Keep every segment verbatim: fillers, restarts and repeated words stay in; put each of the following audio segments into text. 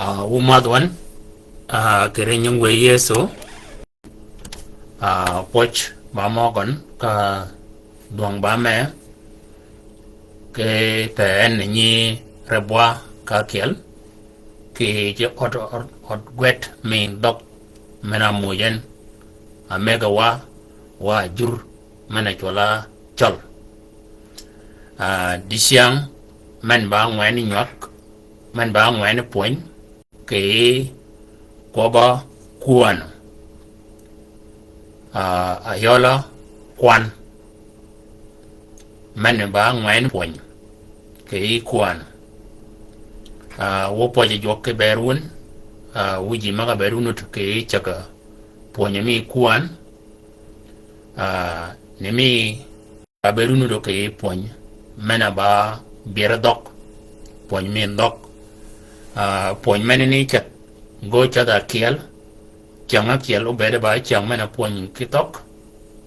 Ah, wu madh wan, ah, kì ri nying wëy Yëso, ah, pwøj ba møgøn ka dhwøng ba me, kì pe en nyi rebwa ka kyel, kì ji ød, ød, ød gwed mi dhøg men-a muuj en, a mëggi wa, wa jur men-a cwøl-a cøl. Ah, dicyäng, men ba ngwen nywag, men ba ngwen pwöny, kì kwøbb-a kwän. Ah, ayøl-a kwan. Men ba ngwen pwöny, kì kwän. Ah, wu pwøj jwøk ki ber wun, ah, wu ji møg-a ber wun ut kì cäg-a pwöny mi kwän. Ah, ni mi ka ber wun ut kì pwöny, men-a ba byër dhøg, pwöny mi dhøg. Ah, pwöny men ni ceth, gø ceth akyel, cyäng akyel obëëd ba cyäng men-a pwöny ki dhøg,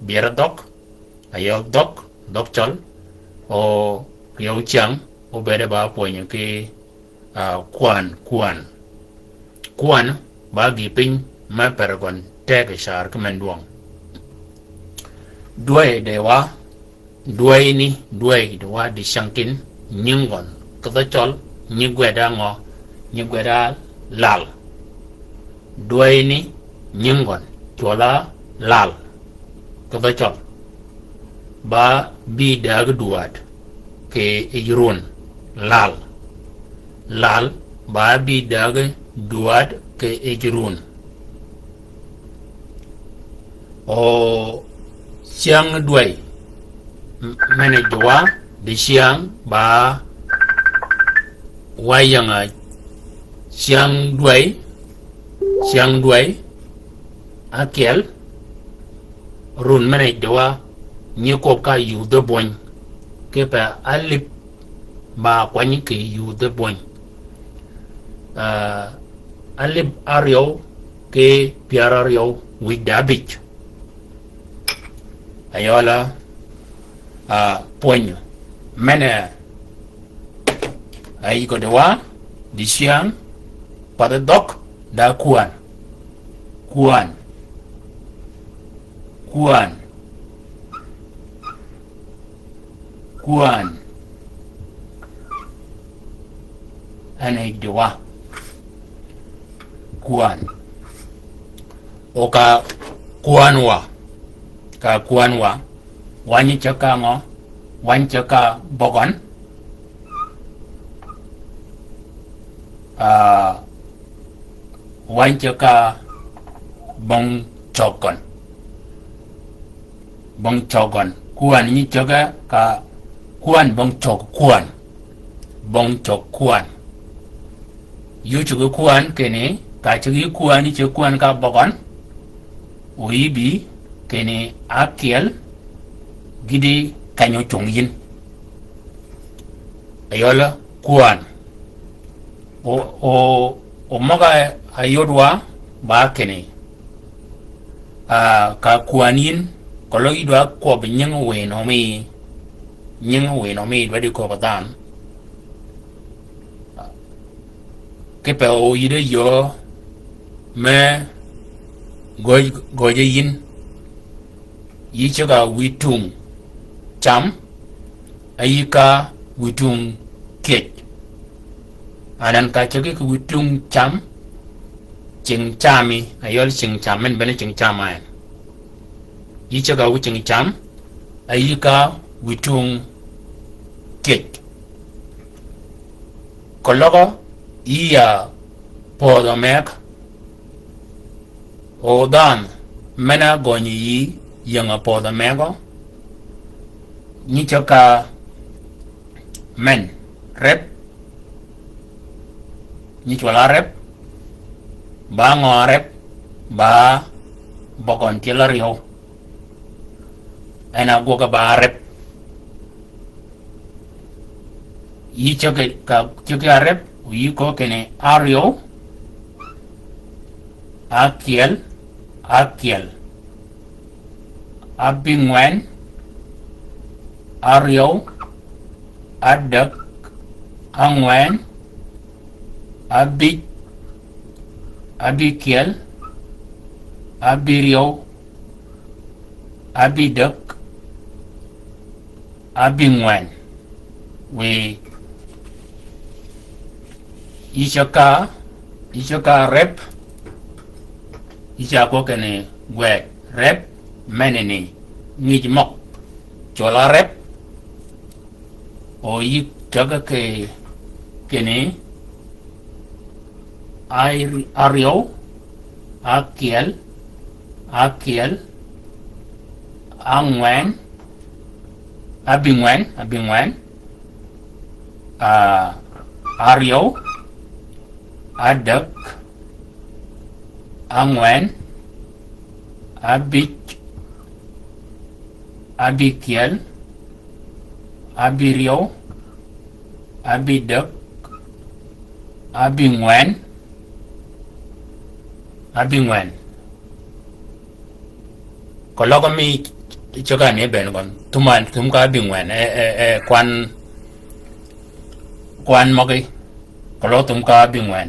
byër dhøg, ayøl dhøg, dhøg cøl, o ryew cyäng obëëd ba pwöny ki, ah, kwän, kwän. Kwän ba gïï piny me per gøn teg car ki men dwøng. Dwäy de wa, dwäy ni, dwäy de wa dicyäng kin, nying gøn, ki dhø cøl, nyi gwed-a ngø, nyi gwed-a lal. Dwäy ni, nying gøn, cwøl-a lal, ki dhø cøl. Ba bï dääg dwäd, kì yij run, lal. Lal, ba bï dääg dwäd kì yij run. O cyäng dwäy, m-, men-a jwøk wa, dicyäng ba wa ying-a cyäng dwäy, cyäng dwäy, akyel, run men-a jwøk wa, nyi kwøb ka yudh bwöny, kipe alip ba kwany kì yudh bwöny. Ah, alip áryew ki pyär áryew wïj da ábïj. Ayøl-a, ah, pwöny. Men-a, ah, yï köddi wa, dicyäng, path dhøg, da kwän. Kwän. Kwän. Kwän. En e yij di wa. Kwän. O ka kwän wa. Ka kwän wa. Wa nyi ceg ka ngø? Wa nyi ceg ka bøgøn. Ah, wa nyi ceg ka bong cøggøn. Bong cøggøn. Kwän nyi ceg ka, kwän bong cøg kwän. Bong cøg kwän. Yï ceg kwän kinni, ka ceg yï kwän, yï ceg kwän ka bøgøn. O yï bï kinni ákyel gïti keny-a ocung yïn. Ayøl-a kwän. O, o, o møg-a yod wa ba kinni. Ah, ka kwän yïn, keløg yï dwa kwøb nying wïnø mi, nying wïnø mi dwa di köbb-a dhanhø. Kipe o yï de yöö me gøj, gøje yïn. Yï ceg-a wïtung cam, a yï ka wïtung kyëj. Anan ka ceg yï ki wïtung cam, cing cami, ayøl cing cam, men bene cing cam a en. Yï ceg-a wï cing cam, a yï ka wïtung kyëj. Keløg yï ya pödhø meg, o dhanhø men-a gønyi yï ying-a pödhø megø, nyi ceg ka men, rep, nyi cwøl árep, ba ngø árep, ba bøgøn tyel áryew. En a gwøg-a ba árep. Yï ceg ka, ceg árep, yï köö kinni áryew, ákyel, ákyel. Ábïngwen, áryew, ádäg, ángwen, ábïj, Abikyel, abiryew, abidäg, abingwen. Wiy, yï ceg ka, yï ceg ka reb, yï ca kwøb kinni gwed, reb, menani, ngïj møg, cwøl-a reb, o yï ceg ki, kinni, Ari-, aryew, akyel, akyel, angwen, abingwen, abingwen, ah, aryew, adäg, angwen, abij, abikyel, abiryew, abidäg, abingwen, abingwen. Keløg mi ceg-a ni bënn gøn. Thum-a, thum ka abingwen, e, e, e, kwan, kwan møgi. Keløg thum ka abingwen.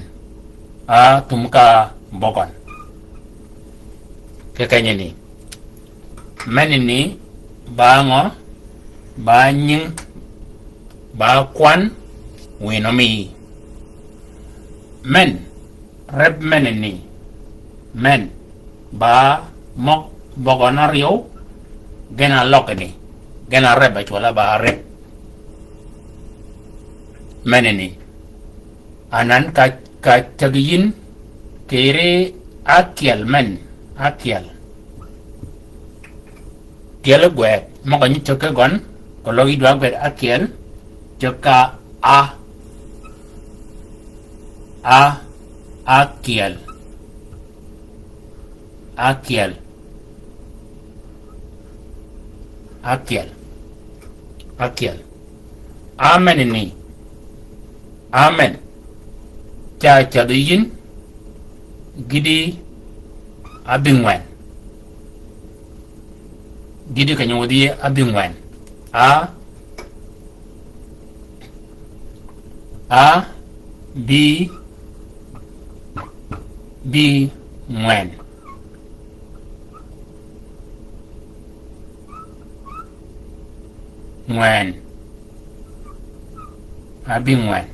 A thum ka bøgøn. Kì kenyi ni. Menani, ba ngø, ba nying, ba kwan, wino mi. Men, reb menani. Men, ba møg, bøgøn aryew, gen-a løg ni. Gen-a reb, acwøl-a ba reb. Menani. Anan ka, ka cägi yïn, kiri akyel men, akyel. Tyeli gwed, møg-a nyi ceg ki gøn, keløg yï dwa gwed akyel, ceg ka a, a, akyel. Akyel. Akyel. Akyel. Amen ni. Amen. Ca cädhi yïn gïti abingwen. Gïti kenyi wodhi abingwen. A, a, bi, bi, ngwen. Ngwen. Abingwen.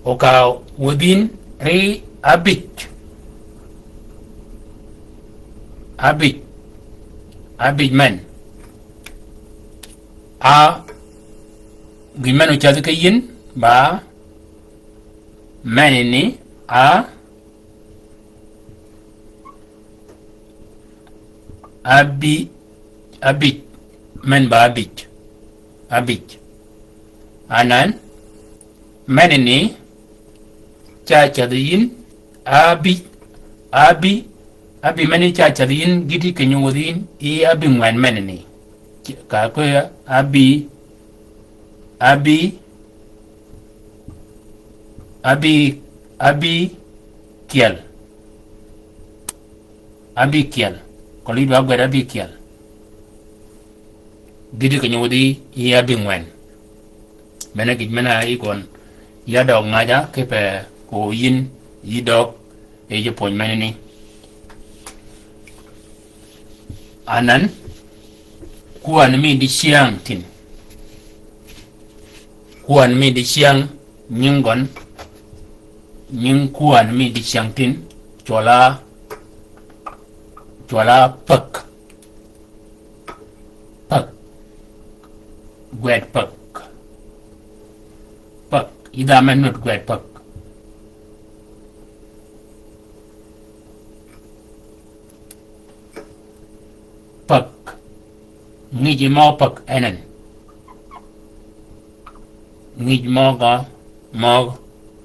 Oka within ri abij. Abij. Abij men. A, gïn men ocädhi ki yïn, ba, menani, a, abi, abij, men ba abij, abij. Anan, menani, ca cädhi yïn, abi, abi, abi menani ca cädhi yïn, gïti kenyi wodhi yïn, i abingwen menani. Ka kwøb abi, abi, abi, abikyel. Abikyel. Keløg yï dwa gwed abikyel. Gïti kenyi wodhi i abingwen. Mene gïj men-a yï gøn. Ya døg ngaja kipe ko yïn yï døg e ji pwöny menani. Anan, kwän mi dicyäng tin. Kwän mi dicyäng nying gøn. Nying kwän mi dicyäng tin. Cwøl-a, cwøl-a päg. Päg. Gwed päg. Päg. Idha men nud gwed päg. Päg. Ngïj mø päg enen. Ngïj mø ga mø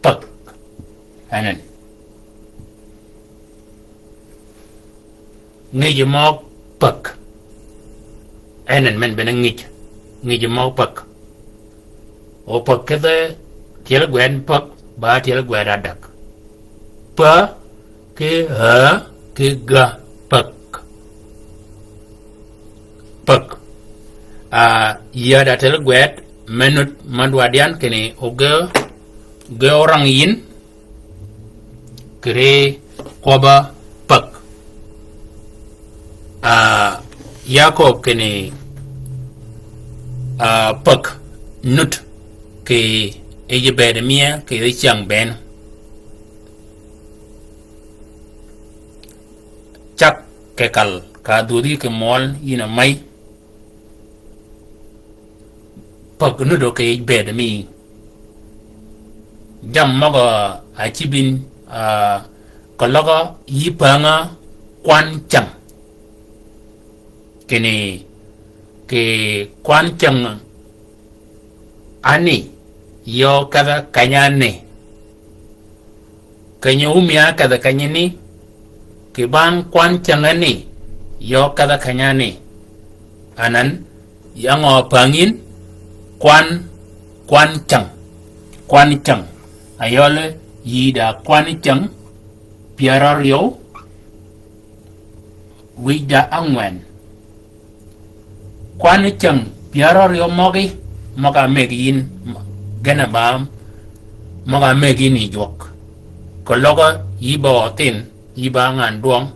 päg enen. Ngïj mø päg. Enen men bene ngïj. Ngïj mø päg. O päg kidhe tyel gwed päg, ba tyel gwed adäg. Pä, ki ha, ki ga, päg. Päg. A, yada tyel gwed, menut, madwadyan kini, oge, ge orang yin, kì ri kwøbb-a päg. A, Yakøb kinni, a, päg nud kì yij bëëd mie kì yij cyäng bënn. Cag kì kal ka dhwödhi kì mwøl yïn a mäy. Päg nuddø kì yij bëëd mi. Jammì møg-a ácïb yïn, a, keløg-a yï päng-a kwan cyäng. Kinni, kì kwan cyäng ani, yø kedh-a keny-a ni. Keny-a ómi-a kedh-a keny-a ni, kì bang kwan cyäng ani, yø kedh-a keny-a ni. Anan, ya ngø päng yïn, kwan, kwan cyäng, kwan cyäng. Ayøl yï da kwan cyäng, pyär áryew, wïj da ángwen. Kwan cyäng pyär áryew møgí, møg-a mëggi yïn, gen a ba, møg-a mëggi yïn yi jwøk. Keløg-a yï ba ø thïn, yï ba ngan dwøng,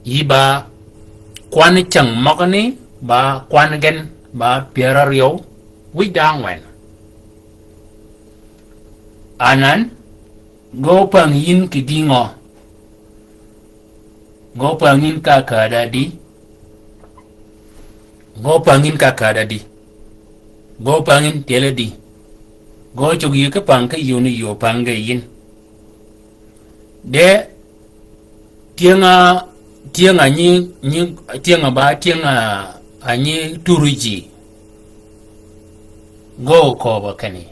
yï ba kwan cyäng møgani, ba kwan gen, ba pyär áryew, wïj da ángwen. Anan, ge ópäng yïn kì dïngø? Ge ópäng yïn ka käd-a dï? Ge ópäng yïn ka käd-a dï? Ge ópäng yïn tyel-a dï? Ge ócuggi yï ki päng ki yï ni yï ópäng ge yïn. De tyëng-a, tyëng-a nyi, nyi, tyëng-a ba, tyëng-a, a nyi turu ji. Ge ókööb-a kinni.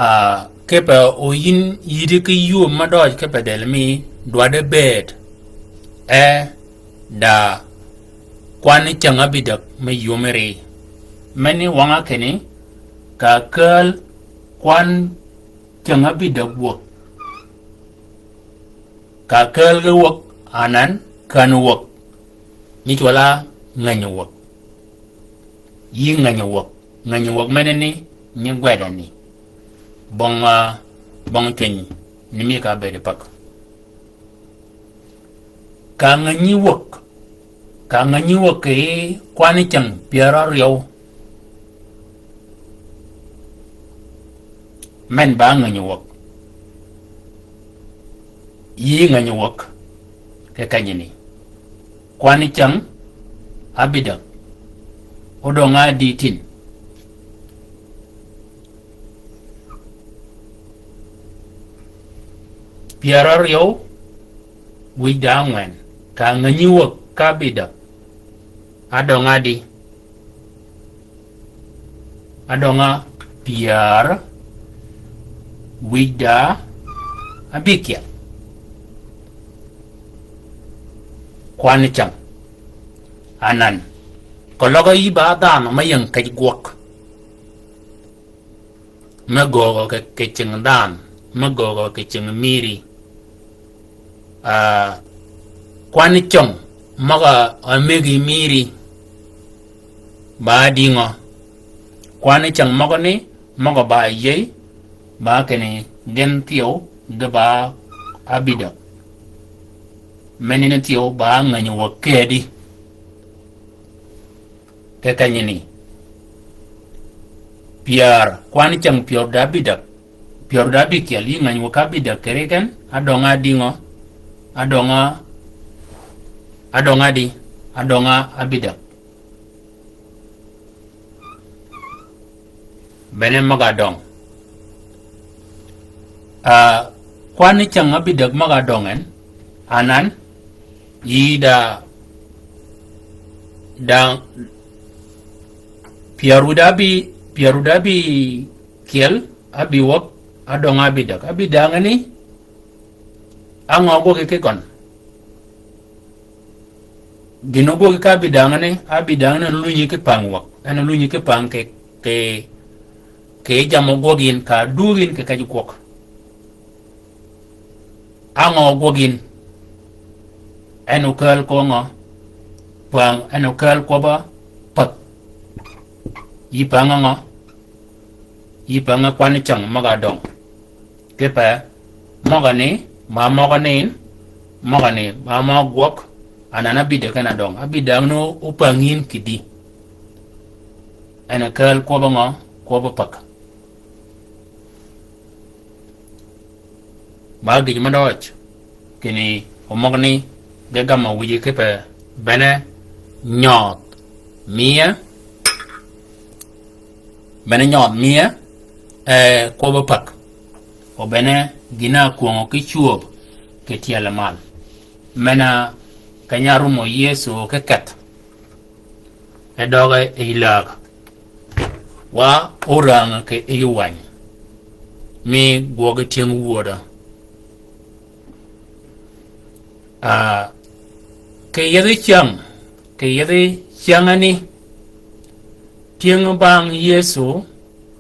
A, kipe o yïn yïddi ki yum me døøj kipe del mi dwaddi bëëd. E, da kwan cyäng ábïdäg me yum ri. Meni wang-a kinni, ka kääl kwan cyäng ábïdäg wäg. Ka kääl ge wäg, anan, kän wäg. Nyi cwøl-a ngänyi wäg. Yï ngänyi wäg. Ngänyi wäg menani, nyi gwed-a ni. Bong, a, bong cwiny, ni mi ka bëëd päg. Ka ngänyi wäg, ka ngänyi wäg kì kwan cyäng pyär áryew. Men ba ngänyi wäg. Yï ngänyi wäg. Kì kenyani. Kwan cyäng ábïdäg. Ódöng-a dï tïn. Pyär áryew wïj da ángwen. Ka ngänyi wäg ka ábïdäg. Ádöng-a dï. Ádöng-a pyär wïj da ábïkyel. Kwan cyäng. Anan. Keløg-a yï ba dhanhø me ying kej gwøg. Me göögø kì, kì cing dhanhø, me göögø kì cing mïri. A, kwan cyäng møg-a ámëggi mïri. Ba dïngø. Kwan cyäng møgani, møg-a ba yïëy, ba kinni gen thyew, ge ba ábïdäg. Menani thyew, ba ngänyi wäg kedi. Kì kenyani. Pyär, kwan cyäng pyär da ábïdäg. Pyär da ábïkyel, yï ngänyi wäg ka ábïdäg kì ri gen, ádöng-a dïngø, ádöng-a, ádöng-a dï, ádöng-a ábïdäg. Bene møg-a døng. A, kwan cyäng ábïdäg møg-a døng en, anan, yï da, da, pyär wïj da ábï, pyär wïj da ábïkyel, ábïwäg, ádöng-a ábïdäg. Ábïdängani, á ngø gwøgi ki gøn. Gïn ógwøg ka ábïdängani, ábïdängani en olunyi ki päng wäg. En olunyi ki päng kì, kì, kì jammì ógwøg yïn ka dug yïn kì kej gwøg. Á ngø ógwøg yïn. En okääl kwøb ngø. Päng, en okääl kwøb-a päg. Yï päng ngø. Yï päng kwan cyäng møg-a døng. Kipe, Møgani, ba møgani, møgani, ba møg gwøg, anan abïdø ken adøng. Abïdø ángni opang yïn kidi. En a kääl kwøbbi ngø, kwøbbi päg. Ba gïj me døøj, kinni omøgani ge gam-a wïji kipe bene nyøødh mie, bene nyøødh mie, e, kwøbbi päg. O bene gïn-a ákwöngø ki cwöb kì tyeli mal. Men-a keny-a árum Yëso ki kedh. E døge e yi läg. Wa orangø kì yi wäny. Mi gwøgi tyëng wödø. A, kì yethi cyäng, kì yethi cyängani, tyëng bang Yëso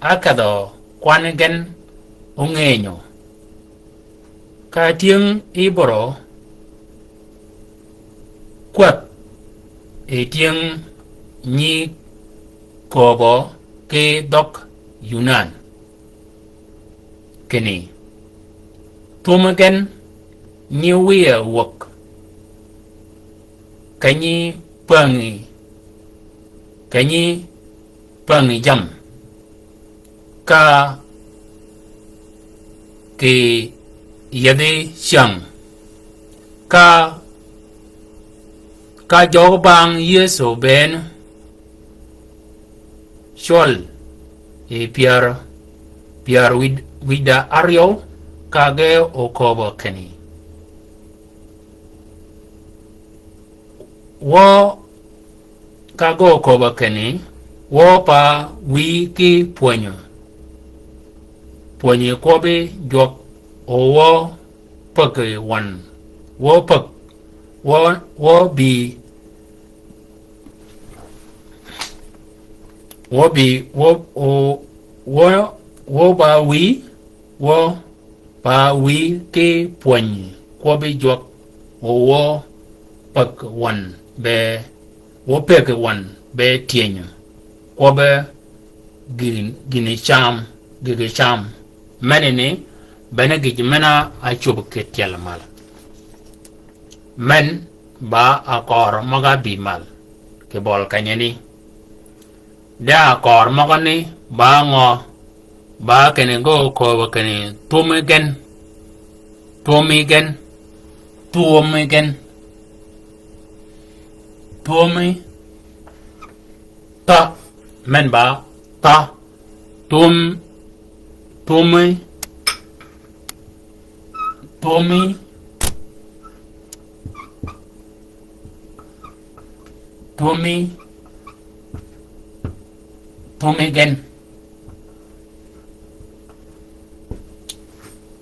ákedhø kwanni gen óngënyø. Ka tyëng Ibru, kwäg yi tyëng nyi kööbø ki dhøg Yunan. Kinni, thwömi gen nyi wiye wäg, ka nyi pängi, ka nyi pängi jammì, ka kì yethi cyäng, ka, ka jøg bang Yëso bënn cwøl yi pyär, pyär wïj, wïj da áryew, ka ge okööbø kinni. Wø ka ge okööbø kinni, wø pa wïy ki pwönyø. Pwönyi kwøbbi jwøk o wø päg yi wøn. Wø päg, wø, wø bï, wø bï, wø, o, wø, wø ba wïy, wø ba wïy ki pwönyi kwøbbi jwøk o wø päg wøn be, wø päg wøn be tyënyø. Kwøbbi gïn, gïni cam, gïgi cam. Menani, bene gïj men-a ácwöb kì tyeli mal. Men ba akøör møg-a bï mal, kì bøl kenyani. De akøör møgani ba ngø, ba kinni ge okööbø kinni thwömi gen, thwömi gen, thwömi gen, thwömi, thø, men ba, thø, thwöm, thwömi, thwömi, thwömi, thwömi gen.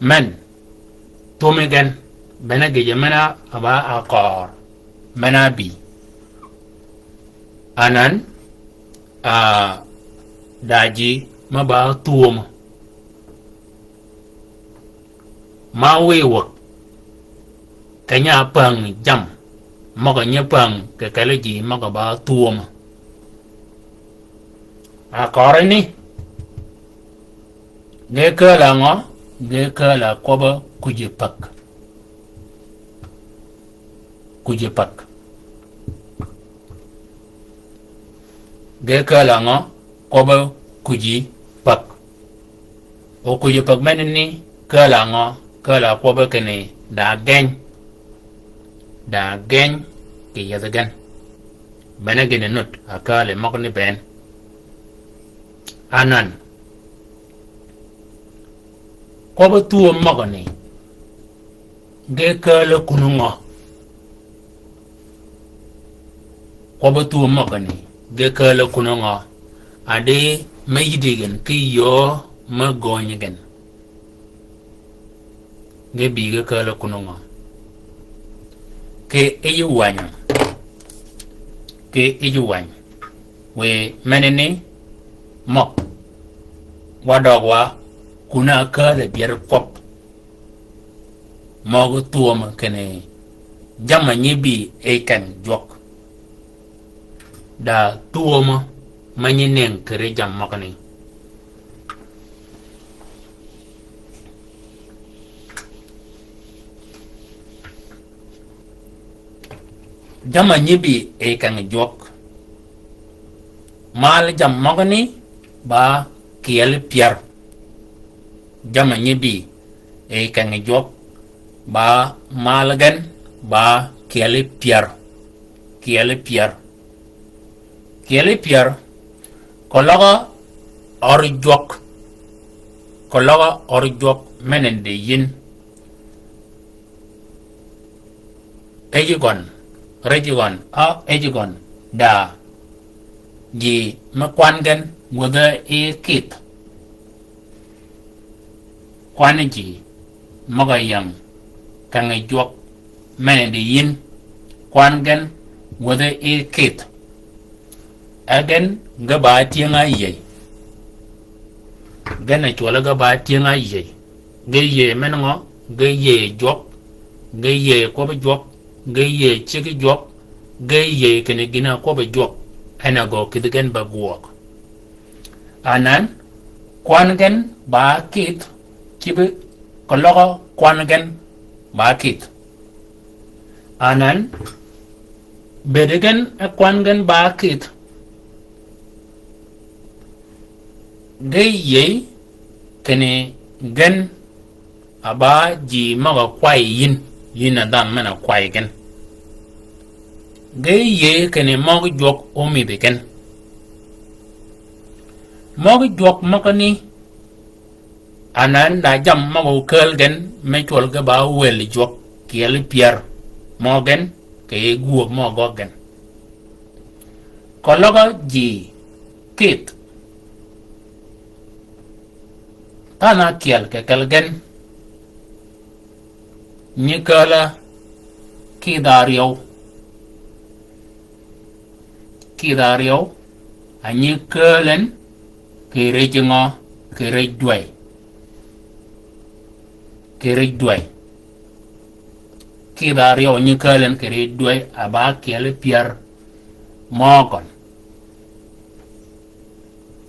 Men, thwömi gen, bene gïjø men-a ba akøör, men-a bï. Anan, a, da ji me ba thwöm. Ma wiy wäg, keny-a ápäng jammì møg-a nyi päng kì kelø ji møg-a ba thwöm. Akøøri ni, ge kääl-a ngø, ge kääl-a kwøbbi kuji päg. Kuji päg. Ge kääl-a ngø, kwøbbi kuji päg. O kuji päg menani kääl-a ngø, kääl-a kwøbbi kinni da geny. Da geny kì yethi gen. Bene gïni nud, akääl-a møgani bënn. Anan. Kwøbbi thwöm møgani. Ge kääl-a kun ngø? Kwøbbi thwöm møgani, ge kääl-a kun ngø? Adi me yïddi gen ki yöö me göny gen. Ge bï ge kääl-a kun ngø? Kì yij wäny. Kì yij wäny. Wiy menani møg wa døg wa kun-a kääl-a byër kwøb. Møg thwöm kinni jamm-a nyi bï yi ken jwøk. Da thwöm me nyi nëng kì ri jammì møgani. Jamm-a nyi bï yi keng jwøk. Mal jammì møgani ba kyeli pyär. Jamm-a nyi bï yi keng jwøk ba mal gen ba kyeli pyär. Kyeli pyär. Kyeli pyär. Keløg-a ør jwøk. Keløg-a ør jwøk men-a di yïn. Ejigøn, rejigøn, a ejigøn, da. Ji me kwan gen wädhe yi kïdh. Kwan ji møg-a ying keng jwøk men-a di yïn. Kwan gen wädhe yi kïdh. E gen ge ba tyëng-a yïëy. Gen a cwøl-a ge ba tyëng-a yïëy. Ge yïëy men ngø, ge yïëy jwøk, ge yïëy kwøbbi jwøk, ge yïëy ciggi jwøk, ge yïëy kinni gïn-a kwøbbi jwøk. En a gø kïdhi gen be gwøøg. Anan, kwan gen ba kïdh, cibbi keløg-a kwan gen ba kïdh. Anan, bedi gen e kwan gen ba kïdh. Ge yïëy kinni gen a ba ji møg-a kway yïn, yïn a dhanhø men-a kway gen. Ge yïëy kinni møg jwøk ómïdhi gen. Møg jwøk møgani, anan da jammì møg-a ókääl gen me cwøl ge ba wël jwøk kyeli pyär. Mø gen, kì yij gwöög mø gøggi gen. Keløg-a ji kïdh. Dhanhø ákyel kì kelli gen. Nyi kääl-a kïdhi áryew. Kïdhi áryew, a nyi kääl en kì rej ngø, kì rej dwäy. Kì rej dwäy. Kïdhi áryew nyi kääl en kì rej dwäy, a ba kyeli pyär mø gøn.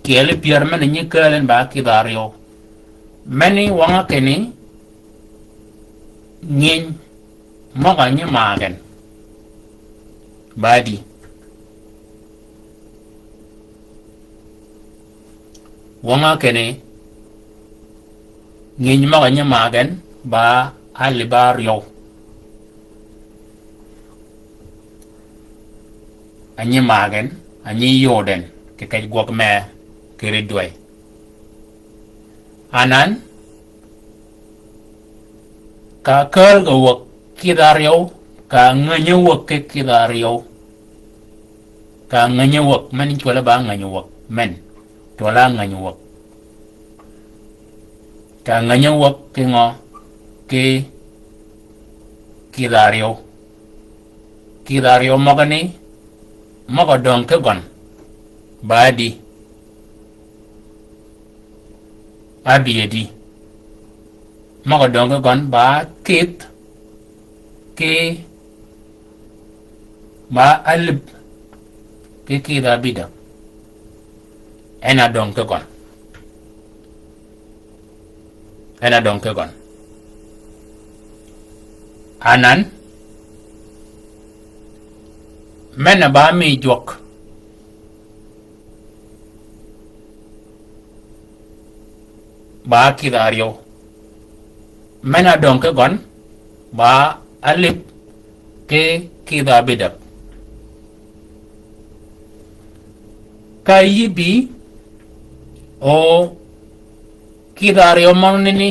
Kyeli pyär men-a nyi kääl en ba kïdhi áryew. Men-a wøng-a kinni ngïny møg-a nyi magen. Ba di. Wøng-a kinni ngïny møg-a nyi magen ba alïb áryew. A nyi magen, a nyi yod en, kì kej gwøg mee, kì rej dwäy. Anan, ka kääl ge wäg kïdhi áryew, ka ngänyi wäg ki kïdhi áryew. Ka ngänyi wäg, men cwøl-a ba ngänyi wäg, men cwøl-a ngänyi wäg. Ka ngänyi wäg ki ngø, ki kïdhi áryew. Kïdhi áryew møgani, møg-a döng ki gøn, ba di. Ábï di. Møg-a döng ki gøn ba kïdh, ki ba alïb, ki kïdhi ábïdäg. En a döng ki gøn. En a döng ki gøn. Anan, men-a ba mi jwøk. Ba kïdhi áryew. Men-a döng ki gøn, ba alïb ki kïdhi ábïdäg. Ka yï bï, o kïdhi áryew møgani,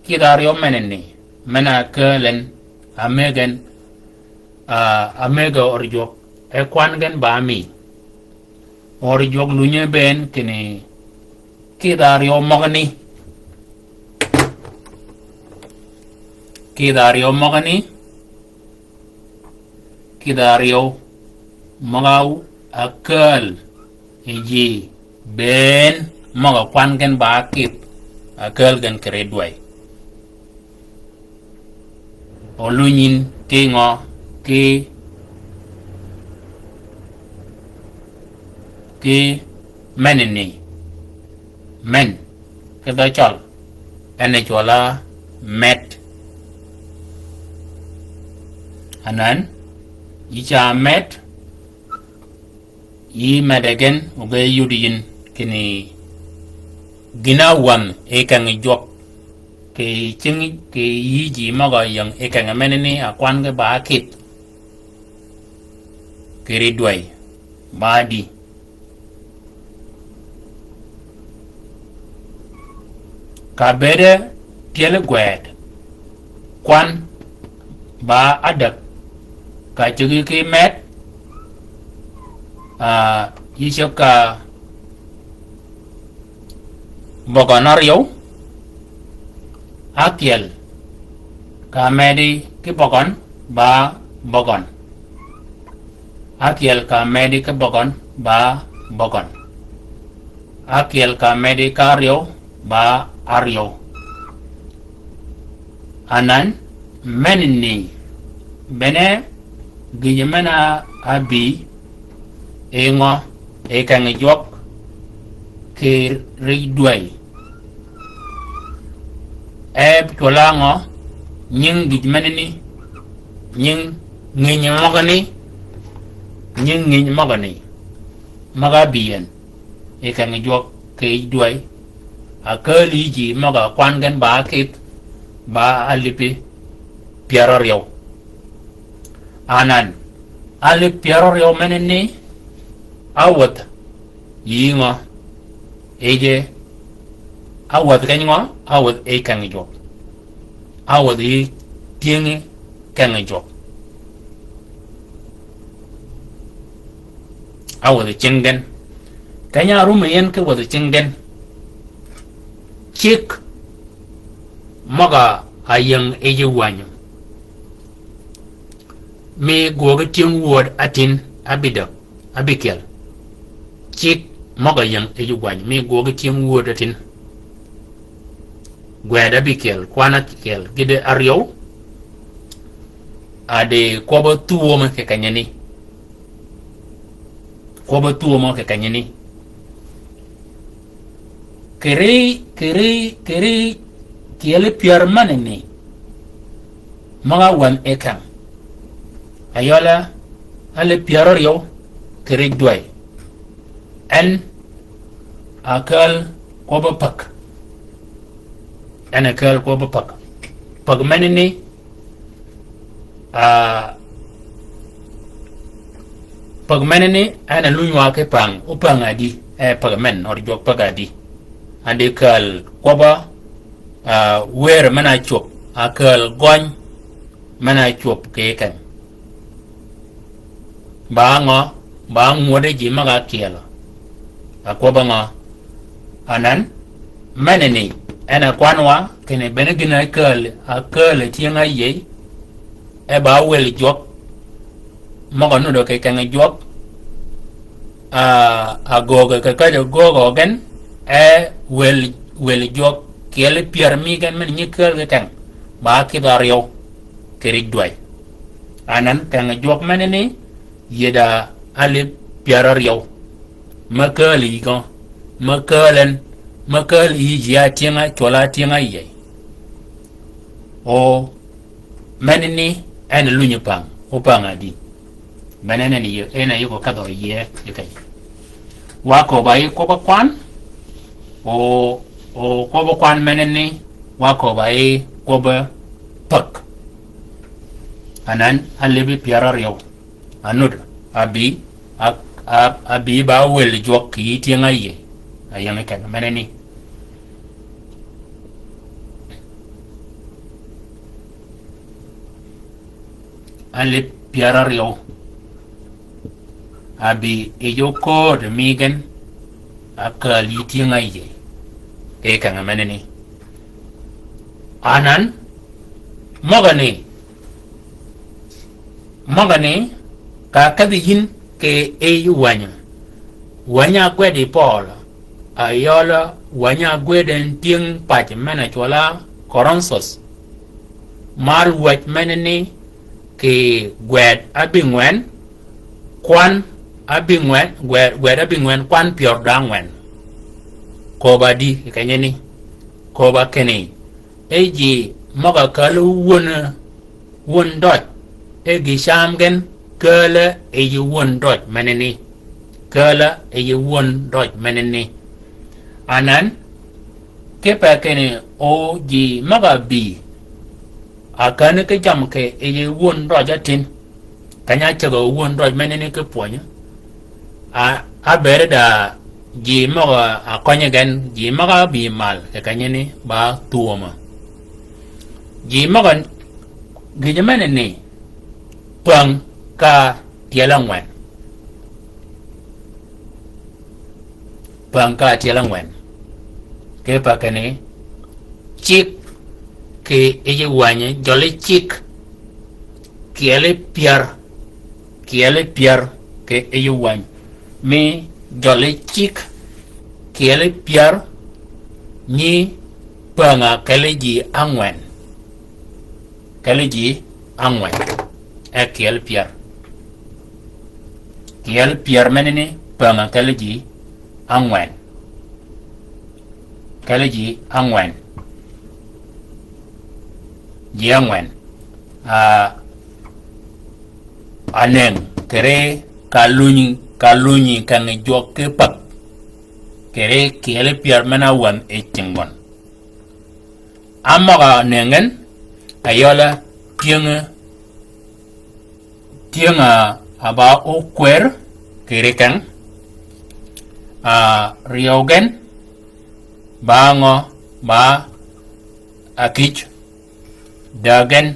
kïdhi áryew menani, men-a kääl en, a mëggen, a, a mëgg ör jwøk, e kwan gen ba mi. Ör jwøk lunyi bënn kinni kïdhi áryew møgani. Kïdhi áryew møgani. Kïdhi áryew møg-a ákääl yi ji bënn møg-a kwan gen ba kïdh, ákääl gen kì rej dwäy. O lunyi ki ngø, ki, ki menani, men, ki dhø Cøllø, en a cwøl-a met. Anan, Yï ca med, yï medde gen, oge yudi yïn, kinni gïn-a wänhi keng jwøk, kì cing, kì yï ji møg-a ying keng menani a kwan ge ba kïdh. Kì ri dwäy, ba di. Ka bëëde tyeli gwed, kwan, ba ádäg, ka cigi ki med, a, yï ceg ka bøgøn áryew, ákyel, ka medi ki bøgøn, ba bøgøn. Ákyel ka medi ki bøgøn, ba bøgøn. Ákyel ka medi ka áryew, ba áryew. Anan, menani, bene, gïjø men-a ábï, yi ngø, yi keng jwøk, kì ri dwäy. E cwøl-a ngø, nying gïj menani, nying ngïny møgani, nying ngïny møgani, møg-a ábï en, yi keng jwøk kì yij dwäy, a kääl yï ji møg-a kwan gen ba kïdh, ba álïbbi pyär áryew. Anan, álïb pyär áryew menani, áwädh, yï ngø, yije, áwädh keny ngø, áwädh yij keng jwøk. Áwädh yï tyëngi keng jwøk. Áwädh cing gen. Keny-a árum yi en ki wädh cing gen. Cigg møg-a áying yij wänyi. Mi gwøøg tyëng wööd átïn ábïdäg, ábïkyel. Cigg møg-a ying yij wänyi. Mi gwøøg tyëng wööd átïn. Gwed ábïkyel, kwan ákyel, gïde áryew. A di kwøbb-a thwöme kì kenyani. Kwøbb-a thwöme kì kenyani. Kì ri, kì ri, kì ri, kyeli pyär menani. Møg-a wänhi keng. Ayøl-a, álïb pyär áryew, kì ri dwäy. En, a kääl kwøbb-a päg. En a kääl kwøbb-a päg. Päg menani, a, päg menani, en a luny wa ki päng, o päng adi, e päg men, or jwøk päg adi. Adi kääl kwøbb-a, a, wër men-a cwöb, a kääl gøny, men-a cwöb kì keng. Ba ngø, ba ngwöddi ji møg-a kyelø. A kwøbb-a ngø. Anan, menani, en a kwan wa, kinni bene gïn-a kääl, a kääl tyëng-a áyïëy, e ba wël jwøk, møg-a nudø kì keng jwøk, a, a göög kì käjj-a göög gen, e wël, wël jwøk, kyeli pyär mi gen men nyi kääl kì keng, ba kïdh áryew, kì ri dwäy. Anan keng jwøk menani, yïdha álïb pyär áryew. Me kääl yï gø, me kääl en, me kääl yï ji-a tyëng-a, cwøl-a tyëng-a áyïëy. O, menani, en lunyi päng, o päng adi. Bene en yï, en a yï ko kadhø yie, yï keny. Wa köbb-a yï kwøbb-a kwan, o, o kwøbb-a kwan menani, wa köbb-a yï kwøbb-a päg. Anan, álïbi pyär áryew. Anud, abï, a, a, abï ba wël jwøk kì yï tyëng-a áyïëy. A ying keng menani. Álïb pyär áryew. Abï yij ókööd mi gen, a kääl yï tyëng-a áyïëy. E keng menani. Anan, møgani, møgani, ka kedhi yïn kì yij wänyi. Wänyi-a gwed yi Pøøl, ayøl wänyi-a gwed en tyëng pac men-a cwøl-a Korinthus. Mal wäj menani kì gwed ábïngwen, kwan ábïngwen, gwed, gwed ábïngwen, kwan pyär da ngwen. Köbb-a di, kì kenyani. Köbb-a kinni. E ji møg-a kääl wun, wun døj. E gï cam gen, Kääle yi wun røj menani. Kääle yi wun røj menani. Anan, kipe kinni o ji møg-a bï. A känni ki jammì kì yi wun røj atin. Keny-a cäg-a wun røj menani ki pwönyi. A, a bëëd da ji møg-a kønyi gen, ji møg-a bï mal, kì kenyani ba thwömø. Ji møg-a gïjø menani, päng ka tyel ángwen. Päng ka tyel ángwen. Kipe kinni, cik kì yij wänyi, jøli cik, kyeli pyär, kyeli pyär kì yij wänyi. Mi jøli cik, kyeli pyär, nyi päng-a kelli ji ángwen. Kelli ji ángwen. E kyel pyär. Kyel pyär menani päng-a kelli ji ángwen. Kelli ji ángwen. Ji ángwen. A, aneng, kere ka lunyi, ka lunyi kengi jwøk ki päg. Kere kyel pyär men-a wänyi yi cinggøn. Á møg-a nengen, a yøl-a tyëng, tyëng-a, a ba ókwër, kì ri keng, a, ryew gen, ba ngø, ba akïj, dägen,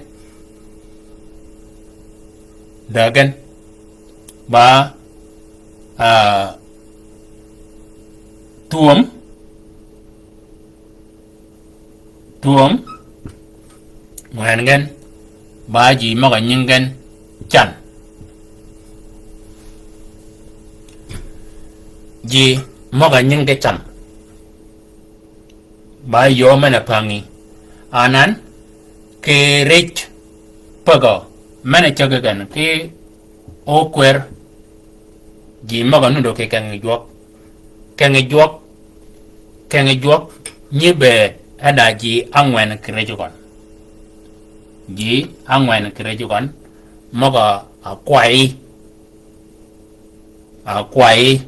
dägen, ba, a, thwöm, thwöm, ngwen gen, ba ji møg-a nying gen, can. Ji møg-a nying gen can. Ba yöö men-a pängi. Anan, kì rij pägø, men-a cägi gen, kì ókwër, ji møg-a nuddø kì kengi jwøk. Kengi jwøk, kengi jwøk, nyi be e da ji ángwen kì rij gøn. Ji ángwen kì rij gøn, møg-a kwayi. A kwayi.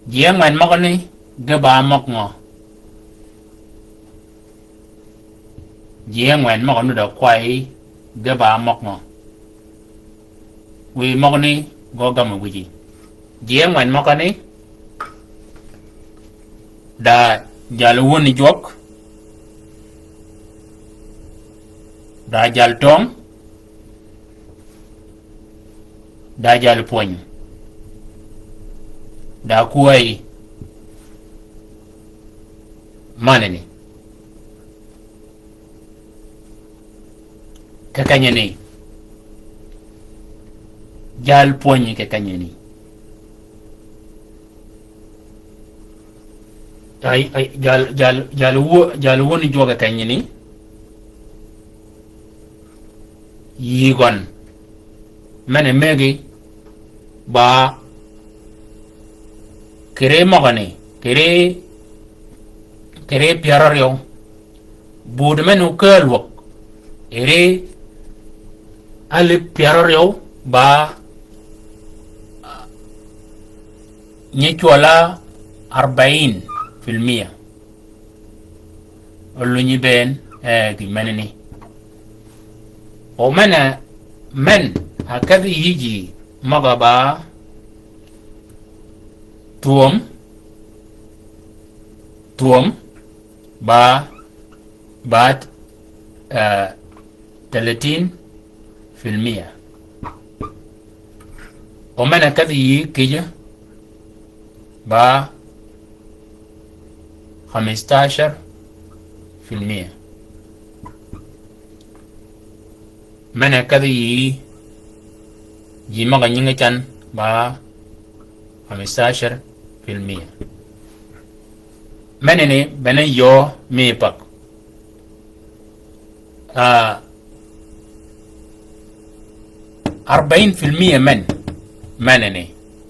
Ji ángwen møgani, ge ba møg ngø. Ji ángwen møg-a nuddø kwayi, ge ba møg ngø. Wiy møgani, gø gam wïji. Ji ángwen møgani, da jal wun jwøk, da jal töng, da jal pwöny, da kwäyi. Manani. Kì kenyani. Jal pwönyi kì kenyani. Ay, ay, jal, jal, jal wö-, jal wun jwøk kì kenyani. Yï gøn. Men-a mëggi ba kì ri møgani, kì ri, kì ri pyär áryew. Bud men-a ókääl wäg, eri alïp pyär áryew ba nyi cwøl-a arbain fil mia. Olunyi bënn, e, gï menani. O men-a, men-a kedhi yï ji møg-a ba thwöm, thwöm, ba, ba, e, telatin fil mia. O men-a kedhi yï kïjø ba khamistashar fil mia. Men-a kedhi yï ji møg-a nyingi can ba khamistashar fil mia. Menani bene yöö mi päg. A, arbain fil mia men, menani,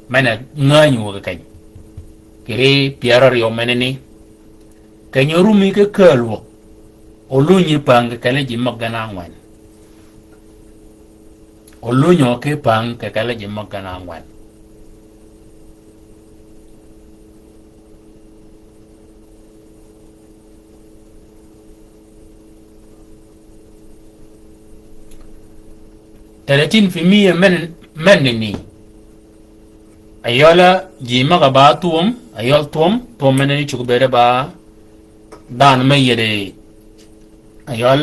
men-a ngänyi wäg keny. Kì ri pyär áryew menani, keny-a orumi ki kääl wäg. Olunyi päng kì kelli ji møg gen ángwen. Olunyø ki päng kì kelli ji møg gen ángwen. Telatin fi mia men, men ni. Ayøl ji møg-a ba thwöm, ayøl thwöm, thwöm men ni cuggi bëëde ba dhanhø me yïëde. Ayøl,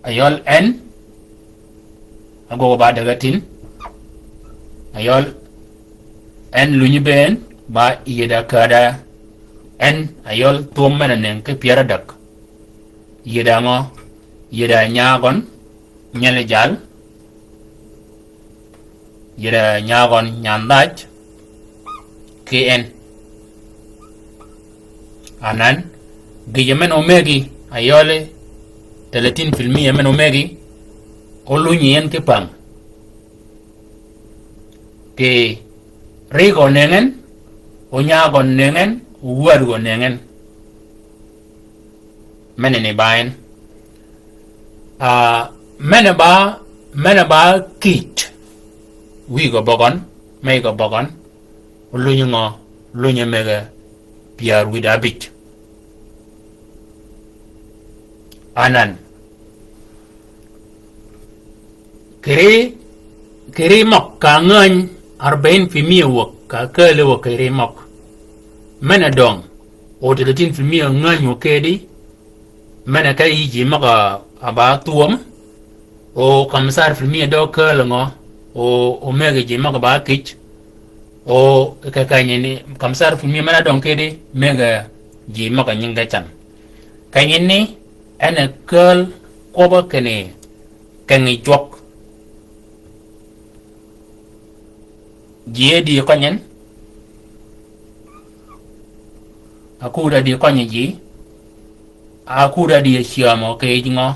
ayøl en, agwøg ba däg-a tïn. Ayøl en lunyi bëën, ba yïëde kädø en, ayøl thwöm men-a nëngi ki pyär ádäg. Yïëde ngø, yïëde nyagøn, nyel jal, yïëde nyagøn nyandhaj, ki en. Anan, gïjø men omegi, ayøli, telatin filmia men omegi, olunyi en ki päng. Kì rigø nëngi en, onyagø nëngi en, owädgø nëngi en. Mene ni ba en. Ah, mene ba, mene ba kïj. Wïgø bøgøn, mege bøgøn. Olunyi ngø, lunyi mege pyär wïde abïj. Anan. Kiri, kiri møg ka ngäny arba'in fi mia wäg, ka kääli wäg kiri møg. Mene døng, o telatin fi mia ngäny wäg kedi, mene ka yï ji møg-a ba thwöm, o kamsar fi mia dø kääli ngø, o, o mege ji møg-a ba kïj, o kì kenyi ni, kamsar fi mia mene døng kedi, mege ji møg-a nyingi gen can. Kenyi ni, en a kääl kwøbb-a kinni, kengi jwøk. Ji e di kønyi en. Akud a di kønyi ji. Akud a di cyämø kì yij ngø.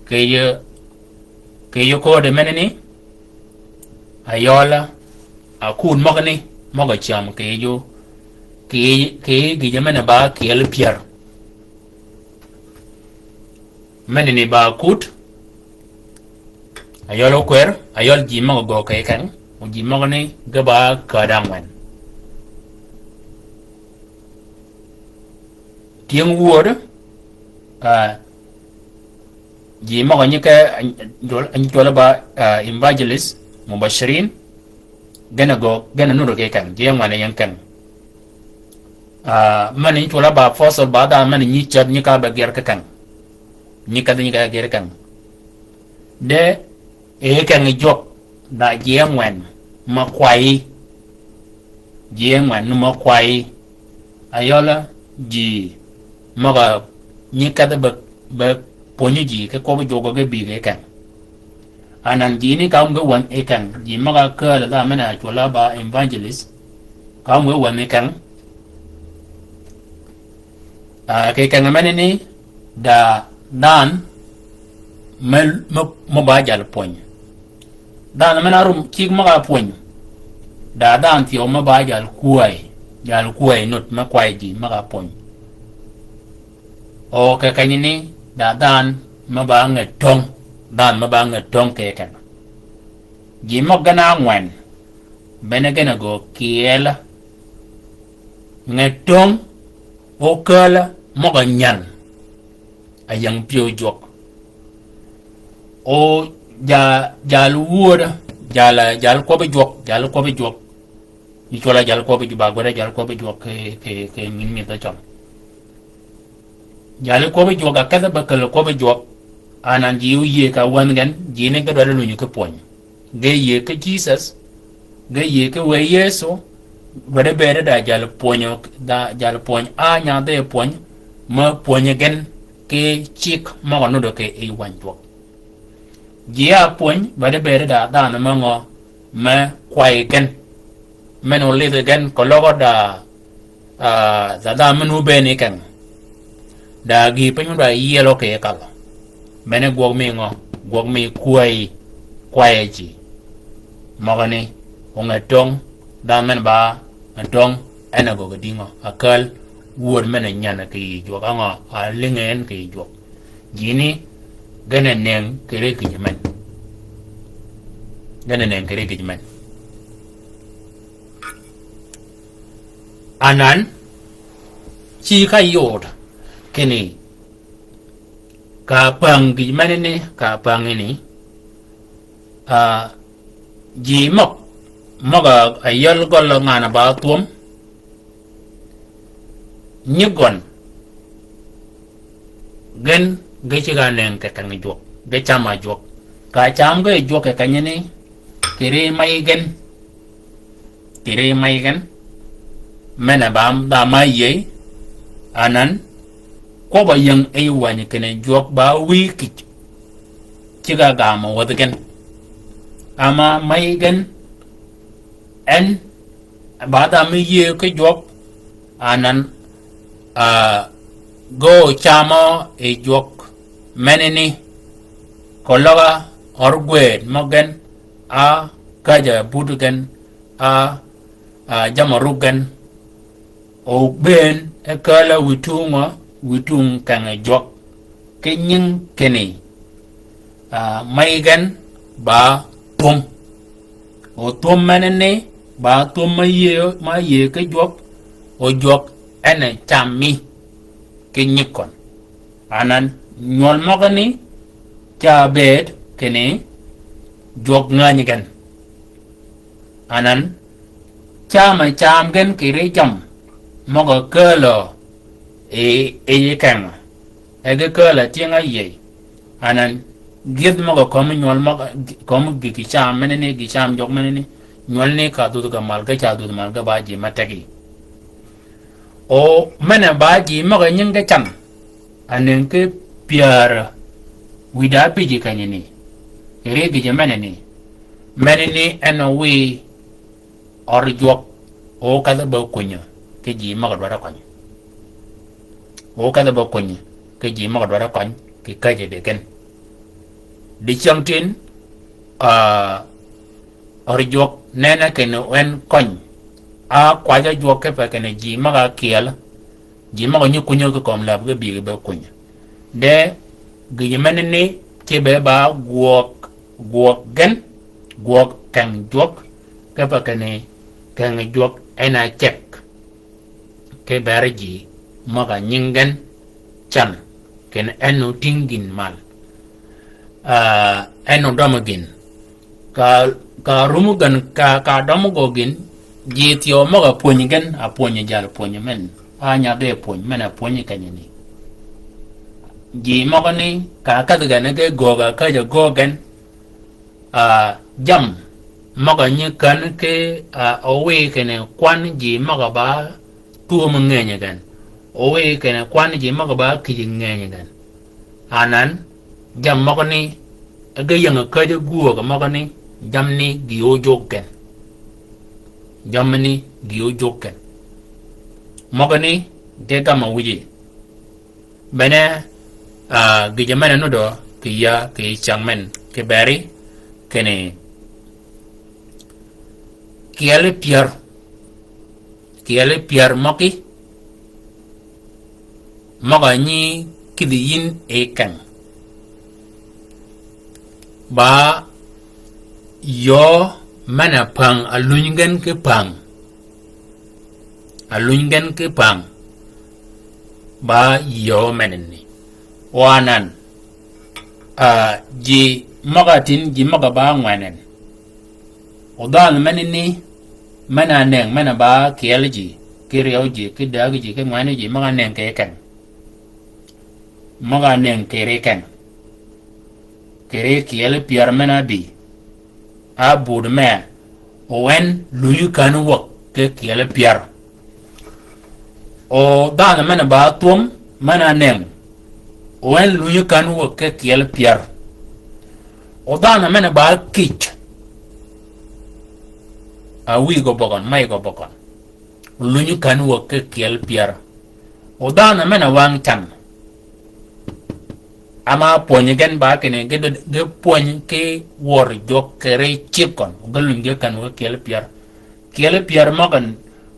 Kì yij, kì yij köddi mene ni. Ayøl, akud møgani, møg-a cyämø kì yij o. Kì, kì gïjø men-a ba kyel pyär. Mene ni ba kut. Ayøl okwer, ayøl ji møg-a gø kì keng, o ji møgani ge ba kädø ángwen. Tyëng wööd, ah, ji møg-a nyi ke, nyi cwøl ba, ah, evangelist, mubashirin, gen a gø, gen a nudd kì keng, ji ángwen ying keng. Ah, men nyi cwøl ba apostle ba dhanhø men nyi cädh nyi ka be gyër kì keng. Nyi kädhi nyi ka gyër keng. De, e keng jwøk, da ji ángwen, me kwayi. Ji ángwen, me kwayi. Ayøl, ji, møg-a, nyi kädhi be, be pwönyi ji, ki kwøbbi jwøk ge bï ge keng. Anan ji ni ka wun ge wänhi keng, ji møg-a kääl dhanhø men-a cwøl ba evangelist, ka wun ge wänhi keng. Ah, kì keng mene ni, da dhanhø me, me, me ba jal pwöny. Dhanhø men-a rum cigg møg-a pwöny. Da dhanhø thyew me ba jal kwäy, jal kwäy nudd me kwayi ji møg-a pwöny. O kì kenyi ni, da dhanhø me ba nged töng, dhanhø me ba nged töng kì keng. Ji møg gen ángwen, bene gen a gø kyel. Nged töng, okääl, møg-a nyän. Ayäng pyëw jwøk. O ja, jal wööd, jal, jal kwøbbi jwøk, jal kwøbbi jwøk. Nyi cwøl a jal kwøbbi jwøk, ba gwed a jal kwøbbi jwøk kì, kì, kì min mïdh-a cøng. Jal kwøbbi jwøk, a kedhi be käl kwøbbi jwøk. Anan ji óyïëy ka wänhi gen, ji ni ge dwaddi lunyi ki pwöny. Ge yïëy ki Jesus, ge yïëy ki wëy Yëso, dwaddi bëëde da jal pwönyø, da jal pwöny a nyadhi pwöny, me pwönyi gen ki cigg møg-a nudd kì yi wäny jwøk. Ji a pwöny, dwaddi bëëde da dhanhø me ngø, me kwayi gen. Men olidhi gen keløg da, ah, dha dhanhø men obëën yi keng. Da gïï piny me dwaddi yielø kì yi kal. Bene gwøg mi ngø, gwøg mi kwäyi, kwayi ji. Møgani, o nged töng, dhanhø men ba, nged töng, en a gø kì dïngø, akääl, Wöd men-a nyan kì yij jwøk, á ngø, a lïnge en kì yij jwøk. Jini, gen a nëng kì ri kì ji men. Gen a nëng kì ri kì ji men. Anan, ci ka yod, kinni, ka päng kì ji men ni, ka päng ni, a, ji møg, møg a, a yøl gøl ngan-a ba thwöm, nyi gøn, gen, ge ceg-a nëng kì keng jwøk, ge cam-a jwøk. Ka cam ge jwøk kì kenyi ni, kì ri may gen, kì ri may gen, men-a ba, ba may yïëy, anan, kwøbb-a ying yi wänyi kinni jwøk ba wïy kij, ceg-a gam wäthi gen. Ama may gen, en, ba dham yïëy ki jwøk, anan, a, ge ócamø yi jwøk, men ni, keløg-a ør gwëd mø gen, a, käjj-a but gen, a, a, jamm-a rug gen, o bëën e kääl-a wïtung-a, wïtung keng jwøk, ki nying kinni, a, may gen ba thwöm. O thwöm men ni, ba thwöm ma yïëy, ma yïëy ki jwøk, o jwøk en a cam mi, ki nyig køn. Anan, nywøl møgø ni, ca bëëd kinni, jwøk ngänyi gen. Anan, cam-a cam gen kì ri jammì, møg-a kääl-a yi, yi keng-a. E ge kääl-a tyëng-a yïëy. Anan, gyëdh møg-a kömi nywøl møg-a, kömi gïki cam men ni, gï cam jwøk men ni. Nywøl ni ka dhudh ga mal, ge ca dhudh mal, ge ba ji ma tegi. O, men-a ba ji møg-a nying ge can. Anëng ki pyär wïdá bïji kenyi ni. Ri gïje men ni. Men ni en owïy ør jwøk. O kadh-a ba kwinyi. Ki ji møg-a dwaddi køny. O kadh-a ba kwinyi. Ki ji møg-a dwaddi køny. Kì käjji di gen. Dicyäng tin, a, ør jwøk nene kinni en køny. A kwajj-a jwøk kipe kinni ji møg-a kyeel. Ji møg-a nyi kwinyi ki kömi läb ge bï ge be kwinyi. De, gïj men ni, kibe ba gwøg, gwøg gen, gwøg keng jwøk, kipe kinni keng jwøk en a ceg. Ki beri ji, møg-a nying gen, can, kinni en oting gïn mal. A, en odømi gïn. Ka, ka rumu gen, ka, ka dømi gø gïn, ji thyew møg-a pwönyi gen, a pwönyi jal pwönyi men. A nyadhi pwönyi, men a pwönyi kenyi ni. Ji møgø ni, ka kadhi gen ge göög-a käjj-a göög gen, a, jammì, møg-a nyi kän ki, a, owïy kinni kwan ji møg-a ba thwömi ngänyi gen. Owïy kinni kwan ji møg-a ba kïji ngänyi gen. Anan, jammì møgø ni, ge ying-a käjj-a gwöög møgø ni, jammì ni gï ójog gen. Jammì ni gï ójog gen. Møgø ni, ge gam-a wïji. Bene, a, gïje men-a nuddø, kì ya, kì cäng men, kì beri, kinni, kyeel pyär, kyeel pyär møgí, møg-a nyi kïdhi yïn yi keng. Ba yöö men-a päng, a luny gen ki päng. A luny gen ki päng. Ba yöö men ni. Wa nan, a, ji møg-a tin, ji møg-a ba ngwen en. O dhanhø men ni, men-a nëng, men-a ba kyeel ji, ki ryeew ji, ki dääg ji, ki ngwen ji, møg-a nëng kì keng. Møg-a nëng kì ri keng. Kì ri kyeel pyär men-a bï. A bud me, o en lunyi kän wäg ki kyeel pyär. O dhanhø men-a ba thwöm, men-a nëng. O en lunyi kän wäg ki kyeel pyär. O dhanhø men-a ba kïj. A wïy gø bøgøn, may gø bøgøn. Lunyi kän wäg ki kyeel pyär. O dhanhø men-a wang can. Ama pwönyi gen ba kinni, ge, ge pwönyi ki wør jwøk kì ri cigg køn. Ge lunyi gen kän wäg ki kyeel pyär. Kyeel pyär møgø,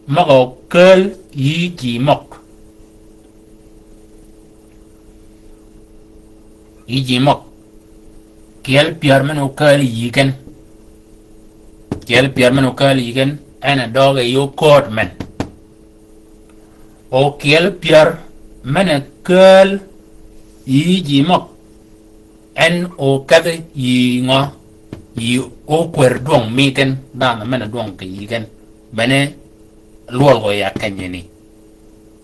møg-a kääl yï ji møg. yï ji møg. Kyel pyär men-a okääl yï gen. Kyel pyär men-a okääl yï gen, en a døøg e yø kööd men. O kyel pyär men-a kääl yï ji møg, en okedhi yï ngø, yï okwër dwøng mi gen, dhanhø men-a dwøng kì yï gen. Bene lwøl gø ya kenyini.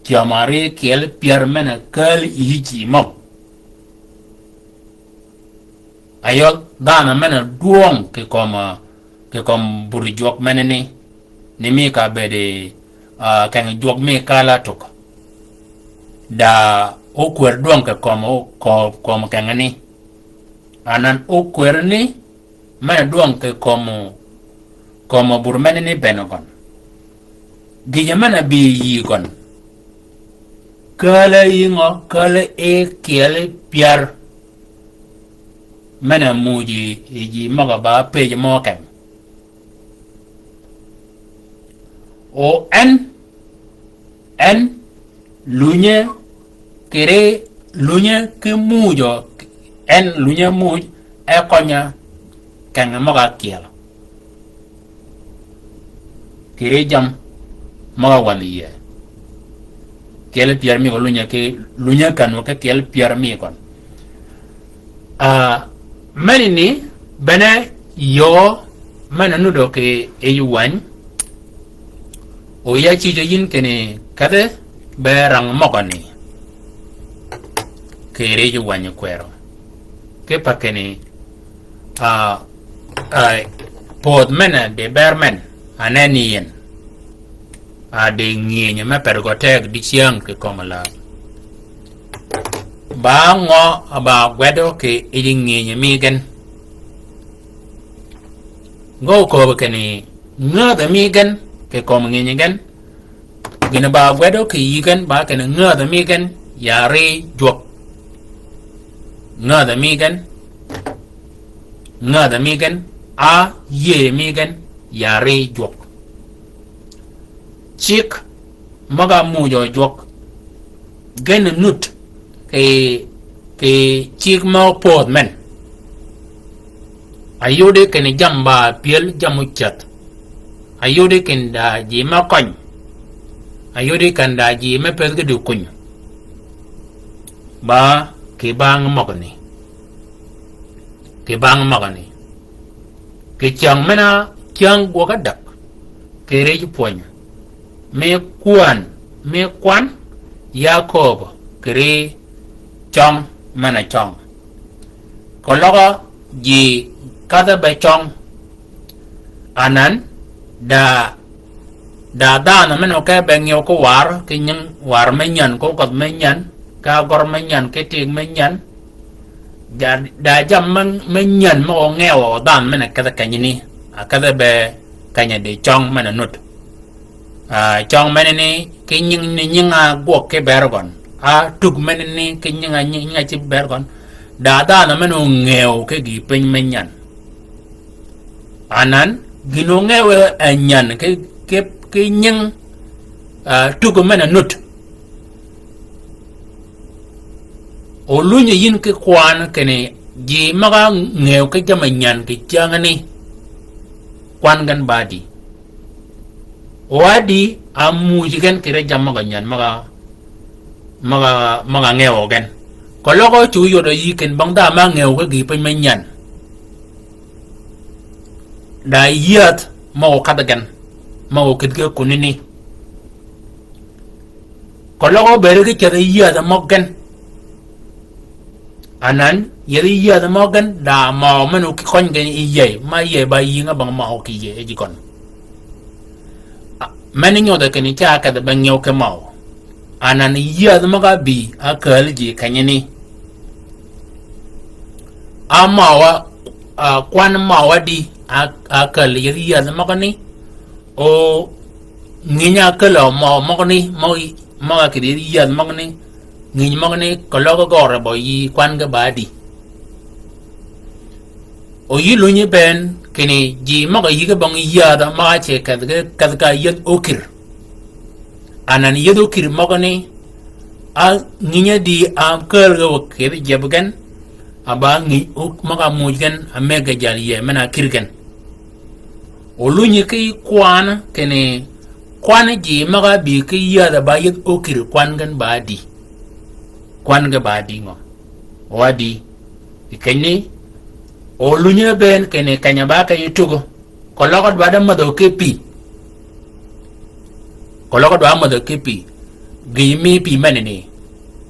Cømari kyel pyär men-a kääl yï ji møg. Ayøl dhanhø men-a dwøng kì kömi, kì kömi bur jwøk menani, ni mi ka bëëdi, ah, keng jwøk mi kal-a tug. Da okwër dwøng kì kömi, kö-, kömi kengani. Anan okwër ni, men-a dwøng kì kömi, kömi bur menani bene gøn. Gïjø men-a bï yï gøn. Kääl-a yï ngø, kääl-a e kyel pyär. Men-a muuj yï, yï ji møg-a ba pëjji mø keng. O en, en lunye kiri, lunye ki muuj o, en lunye muuj e kønye keng møg-a kyel. Kiri jam møg-a wänyi yie. Kyel pyär mi gøn lunye ki, lunye kanwø ki kyel pyär mi gøn. Ah, menani bene yöö men-a nuddø kì yij wäny. O ya cïjø yïn kinni kedhi be rang møgani. Kì rij wäny kwërø. Kipe kinni, ah, ah, pödh men-a di ber men, a nenni yïn. A di ngïnyi me per gø teg dicyäng kì kömi läg. Ba ngø a ba gwedø kì yij ngïnyi mi gen. Gø okööbø kinni ngädhø mi gen, kì kömi ngïnyi gen. Gïn-a ba gwedø kì yï gen, ba kinni ngädhø mi gen, ya ri jwøk. Ngädhø mi gen, ngädhø mi gen, a yïëy mi gen, ya ri jwøk. Cigg møg-a muuj o jwøk. Gen nud kì, kì cigg mø pödh men. Ayudi kinni jammì ba pyël jammì ocädh. Ayudi kinni da ji me køny. Ayudi kinni da ji me pëthi ki dikuny. Ba kì bang møgani. Kì bang møgani. Kì cyäng men-a cyäng gwøg ádäg. Kì rij pwöny. Mi kwan, mi kwan, ya kööbø, kì ri cøng men-a cøng. Keløg ji kadhe be cøng. Anan, da, da dhanhø men-a oke be ngew ki war, ki nying war me nyän, ki oködh me nyän, ki agør me nyän, ki tig me nyän. Da, da jammì me, me nyän møg-a ongew dhanhø men-a kedhe kenyini, a kedhe be kenyi di cøng men-a nud. Ah, cøng menani ki nying ni nying-a gwøg ki ber gøn. A tug menani ki nying-a, nying-a ci ber gøn. Da dhanhø men-a ongew ki gïï piny me nyän. Anan, gïn-a ongew e nyän ki, ki, ki nying, ah, tug men-a nud. Olunyi yïn ki kwan kinni ji møg-a ngew ki jammì nyän kì cyängani. Kwan gen ba di. O a di a muuj gen kì ri jammì møg-a nyän møg-a, møg-a, møg-a ngew gen. Keløg o cu yodø yï kinni bang dha ma ngew ki gïï piny me nyän. Da yädh møg-a okadh gen, møg-a okïdhi ki kunini. Keløg o bëëd ki ceth yädh møg gen. Anan, yädh yädh møg gen, da mø men-a ki køny gen yïëy, ma yïëy ba yïng-a bang mø kì yïëy e ji køn. A, men-a nyodhe kinni ca kedhi be ngew ki mø. Anan yädh møg-a bï, a kääl ji kenyini. A mø-a, a, kwan mø-a di, a, a kääl yädh yädh møgani. O ngïny-a ákälø mø møgani, møg-a, møg-a kïdhi yädh møgani, ngïny møgani, keløg gø rebo yï kwan ge ba di. O yï lunyi bënn kinni ji møg-a yïge bong yädh møg-a ce kedh ge, kedh ka yädh okïr. Anan yädh okïr møgani, a ngïny-a di a kääl ge wø kïdhi jeb gen, a ba ngïj ók møg-a muuj gen, a mëggi jal yïëy men-a kïr gen. O lunyi ki kwan kinni kwan ji møg-a bï ki yädh a ba yädh ókïr kwan gen ba dï. Kwan gen ba dï ngø? O a dï. Kì kenyni, o lunyi bënn kinni keny-a ba keny tugø. Keløg dwaddi mädhø ki pï. Keløg dwaddi mädhø ki pï. Gïj mi pï menani,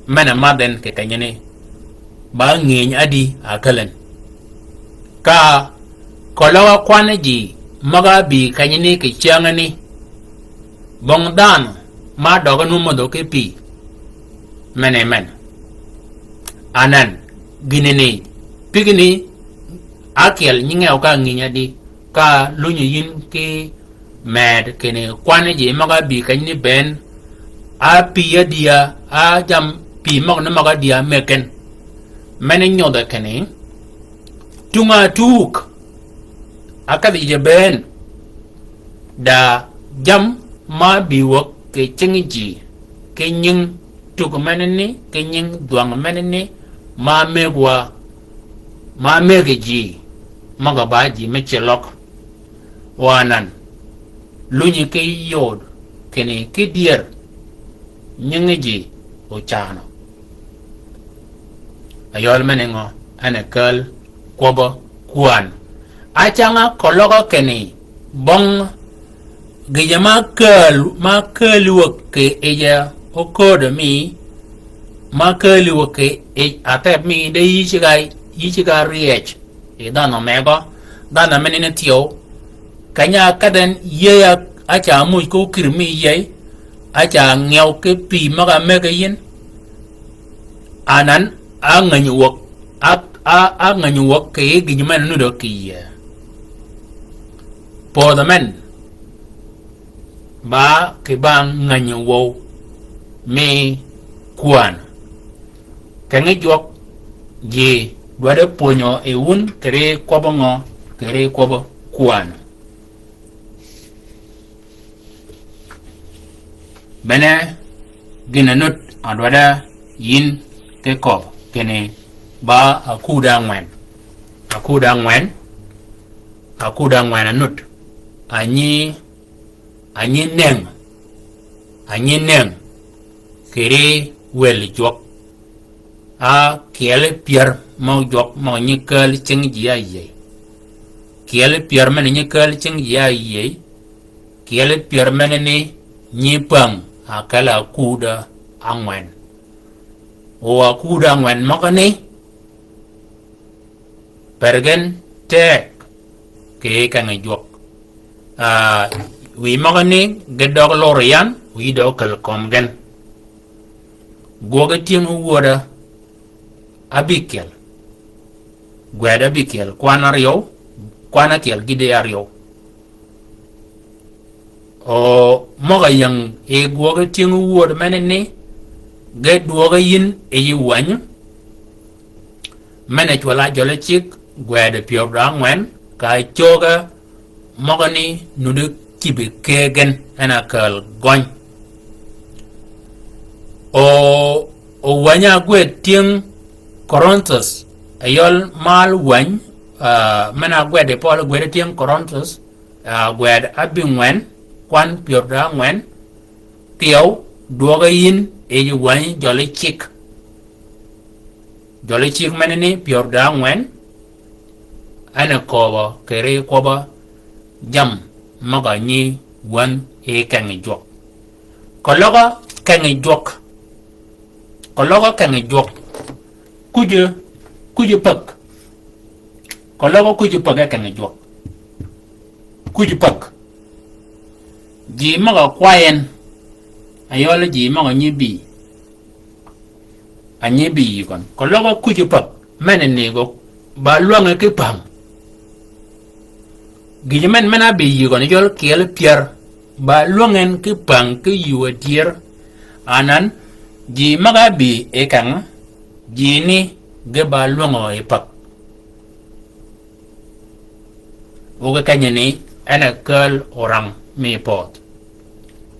men-a madh en kì kenyani, ba ngïny ádï a käl en. Ka keløg kwan ji møg-a bï kenyani kì cyängani, bong dhanhø ma døgi nu mädhø ki pï. Men-a men. Anan, gïnani, pïgni, ákyel nyi ngew ka ngïny ádï, ka lunyi yïn ki mëëd kinni kwan ji møg-a bï kenyni bënn, a pï ádïa, a jam pï møgani møg-a dïa mëggi gen. Men-a nyodhø kinni, tung-a tug, a kedhi ji bënn, da jam ma bï wäg kì cing ji, ki nying tug menani, ki nying dhwang menani, ma mëggi wa, ma mëggi ji, møg-a ba ji me celøg. O anan, lunyi ki yod, kinni ki dyër, nyingi ji ocanø. Ayøl menni ngø? En a kääl kwøbbø kwan. Acang-a keløg kinni bong gïjø ma kääl, ma kääli wäg kì yij-a oködø mi, ma kääli wäg kì yij atheb mi, de yï ceg-a, yï ceg-a ryëj. Yi dhanhø megø, dhanhø menani thyew. Keny-a kedh en yïëy-a, a ca muuj ki ókïr mi yïëy, a ca ngew ki pï møg-a mëggi yïn. Anan, a ngänyi wäg, a, a, a ngänyi wäg kì gïj men-a nudø kì yïëy. Pödhø men, ba kì ba ngänyi wäw mi kwan. Kengi jwøk ji dwaddi pwönyø yi wun kì ri kwøbbø ngø? Kì ri kwøbbø kwan. Bene gïn-a nud a dwadda yïn ki köbbi kinni ba akud ángwen. Akud ángwen. Akud ángwen a nud. A nyi, a nyi nëng. A nyi nëng. Kì ri wël jwøk. A kyeli pyär møg jwøk møg nyi kääl cing ji a yïëy. Kyeli pyär men-a nyi kääl cing ji a yïëy. Kyeli pyär menani nyi päng a kelli akud ángwen. O akud ángwen møgani, per gen teg kì kengi jwøk. A, wïj møgani ge døg lor yan, wïj døg käl kömi gen. Gwøg tyëng wödø ábïkyel. Gwed ábïkyel, kwan áryew, kwan ákyel gïti áryew. O møg-a ying yi gwøg tyëng wödø menani, ge dwøg-a yïn yi wäny. Men-a cwøl-a jøli cigg, gwed pyär da ángwen, ka cög-a møgani nuddi kibbi ke gen, en a kääl gøny. O, o wäny-a ágwed tyëng Korinthus, a yøl mal wäny, a, men-a ágwed yi pøl gwed tyëng Korinthus, a, gwed ábïngwen, kwan pyär da ángwen, thyew, dwøg-a yïn yi wäny jøli cigg. Jøli cigg menani pyär da ángwen, en a köbbø kì ri kwøbbø jammì møg-a nyi wäny yi kengi jwøk. Keløg kengi jwøk. Keløg kengi jwøk. Kuj, kuj päg. Keløg kuj päg e kengi jwøk. Kuj päg. Ji møg-a kwayen. A yøl ji møg-a nyi bï. A nyi bï yï gøn. Keløg kuj päg. Men-a ni gø ba lwänge ki päng. Gïj men men-a bï yï gøn jøl kyel pyär. Ba lwängen ki päng ki yuu adyër. Anan, ji møg-a bï yi keng, ji ni ge ba lwängø yi päg. Oge kenyi ni, en a kääl orang mi pödh.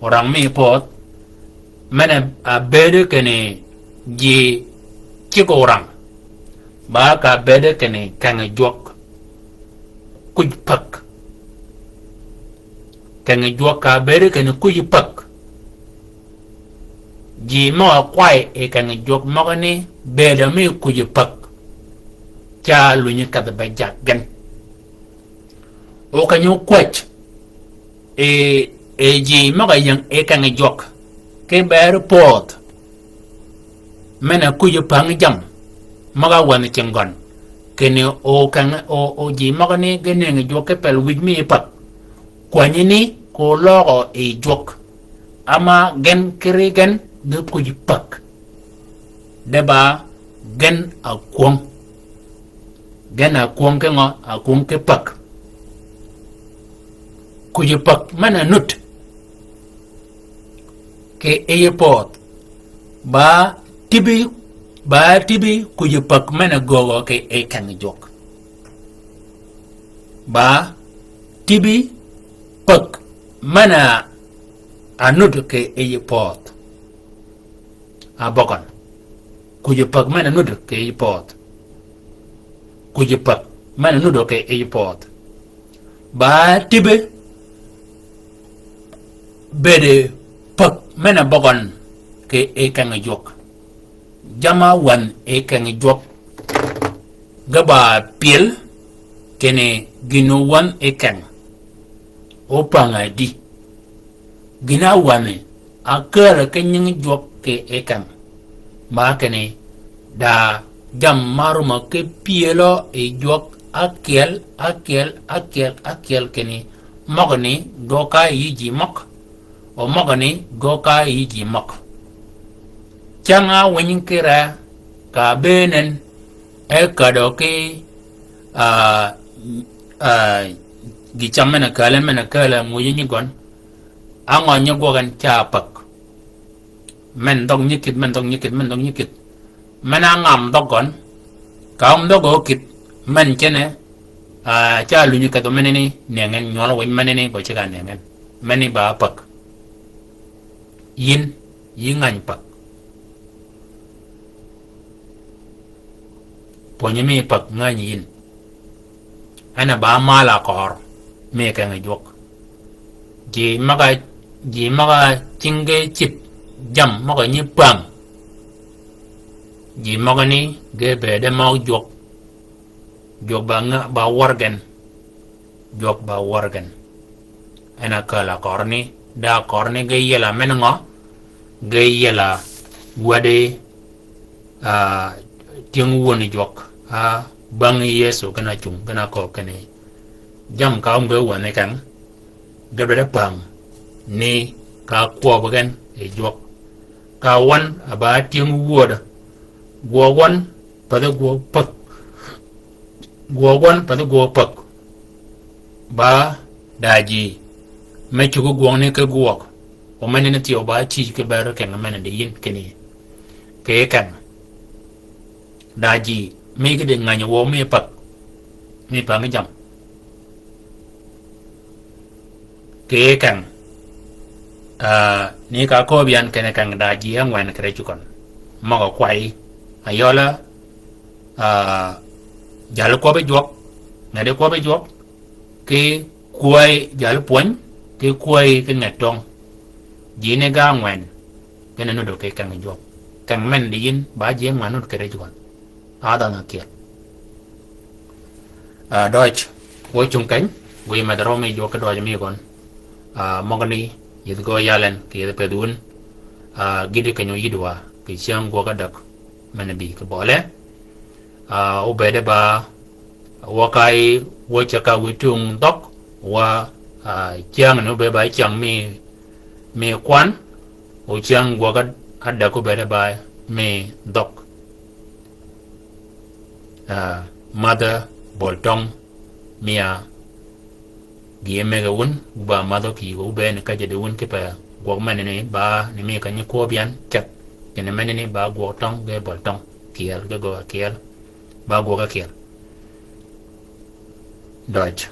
Orang mi pödh, men-a bëëd kinni ji cigg orang. Ba ka bëëde kinni keng jwøk kuj päg. Keng jwøk ka bëëde kinni kuj päg. Ji møg-a kway yi keng jwøk møgani bëëdø mi kuj päg. Ca lunyi kedh be jaggi gen. O keny-a ókwäj yi, yi ji møg-a ying yi keng jwøk ki bër pödh men-a kuj päng jammì møg-a wänhi cingi gøn. Kinni o keng, o, o ji møgani ge nëngi jwøk ki pel wïj mi päg. Kwänyi ni ko løøgø yi jwøk. Ama gen kiri gen ge kuj päg. De ba gen a kwöng. Gen a kwöng ki ngø? A kwöng ki päg. Kuj päg men-a nud ki yij pödh. Ba tïbi, ba tïbi kuj päg men-a göögø ki yij keng jwøk. Ba tïbi päg men-a nud ki yij pödh. A bøgøn. Kuj päg men-a nud ki yij pödh. Kuj päg men-a nud ki yij pödh. Ba tïbi bëëde päg men-a bøgøn ki yij keng jwøk. Jamm-a wänhi yi keng jwøk ge ba pyël kinni gïn-a wänhi yi keng. Opang a di. Gïn-a wänhi a kääl ki nying jwøk ki yij keng. Ba kinni da jammì ma rumø ki pyëlø yi jwøk ákyel, ákyel, ákyel, ákyel kinni møgani gø ka yï ji møg. O møgani gø ka yï ji møg. Cäng-a winy kire ka bëënen e kädø ki, a, a, gï cam men-a kääl en men-a kääl a ngwïj nyi gøn. Á ngø nyi gwøg en ca päg. Men dhøg nyi kït, men dhøg nyi kït, men dhøg nyi kït. Men-a ngam dhøg gøn. Ka om dhøg o kït, men cene, a, ca lunyi kedhø menani nëngi en, nywøl winy menani gø ceg-a nëngi en. Meni ba päg. Yïn, yï ngäny päg. Pwönyi mi päg ngänyi yïn. En a ba mal-a køör mi keng jwøk. Ji møg-a, ji møg-a cingi cïb jammì møg-a nyi päng. Ji møgani ge bëëde møg jwøk. Jwøk ba ngä, ba wør gen. Jwøk ba wør gen. En a kääl-a køörani, da køörani ge yiel-a men ngø? Ge yiel-a wädi, a, tyëng wöni jwøk. A, bängi Yëso gen-a cung, gen-a kööb kinni jammì ka ómge wänhi keng, ge dwaddi päng ni ka kwøb gen yi jwøk. Ka wøn a ba tyëng wödø. Gwøg wøn pädhi gwøg päg. Gwøg wøn pädhi gwøg päg. Ba da ji me cuggi gwøngni ki gwøg. O menani thyew ba cïj ki bër keng men-a di yïn kinni. Ki keng. Da ji mi ki di ngänyi wøw mi päg. Mi päng jammì. Ki keng. A, ni ka kööb yan kinni keng da ji ángwen kere cugøn. Møg-a kway. Ayøla, a, jal kwøbbi jwøk. Ngedi kwøbbi jwøk. Ki kwäy jal pwöny, ki kwäy ki nget töng. Ji ni ga ángwen. Gin-a nuddø ki keng jwøk. Keng men di yïn, ba ji ángwen nudd kere jwøk. A dhanh ákyel. A, døj, wø cung keny, wï medh rø mi jwøk ki døj mi gøn. A, møgani, yïdhi gø yal en, kì yïdhi pëdhi wun. A, gïti keny oyïddi wa, kì cyäng gwøg ádäg. Men-a bï kì bøle. A, obëëde ba, wa ka yi, wa ceg ka wiy tung dhøg, wa, a, cyäng ni obëëde ba cyäng mi, mi kwan, o cyäng gwøg ad-, adäg obëëde ba mi dhøg. A, madhø bøl töng, mi a, gï mege wun, wu ba madhø kì yï, wu bëën ka jedi wun kipe gwøg menani ba ni mi ka nyi kwøb yan ceg. Kinni menani ba gwøg töng ge bøl töng. Kyel ge gø kyel. Ba gwøg ákyel. Døj.